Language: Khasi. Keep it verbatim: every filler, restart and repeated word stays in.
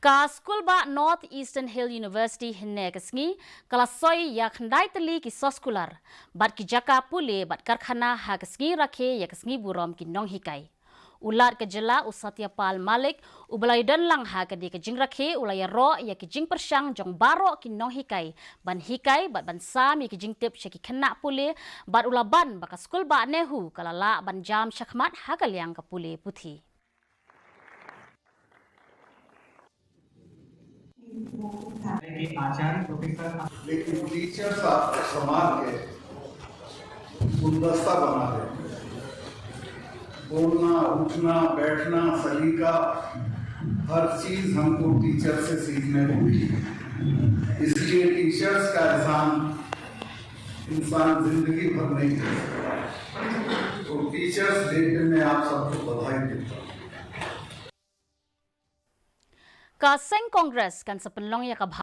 Ka skulbah North Eastern Hill University hynne ka sngi ka la soi ïa khyndai tylli ki soskular bad ki jaka pule bad karkhana ha ka sngi rakhe ïa ka sngi burom ki nonghikai. U Lat ka jylla u Satya Pal Malik uba la ïadon lang ha kane ka jingrakhe u la ïaroh ïa ki jingpyrshang jong baroh ki nonghikai ban hikai bad ban sam ïa ki jingtip sha ki khynnah pule bad u la ban ba ka skulbah NEHU ka la lah ban jam shakhmat ha ka liang ka pule puthi. लेकिन टीचर्स आपको समाज के गुलदस्ता बना देते हैं। बोलना, उठना, बैठना, सलीका, हर चीज हमको टीचर से सीखने को मिली। इसलिए टीचर्स का एहसान इंसान जिंदगी भर नहीं कर सकता। तो टीचर्स डे पे मैं आप सबको बधाई देता हूँ। Ka seng Congress kan sa pynlong ïa ka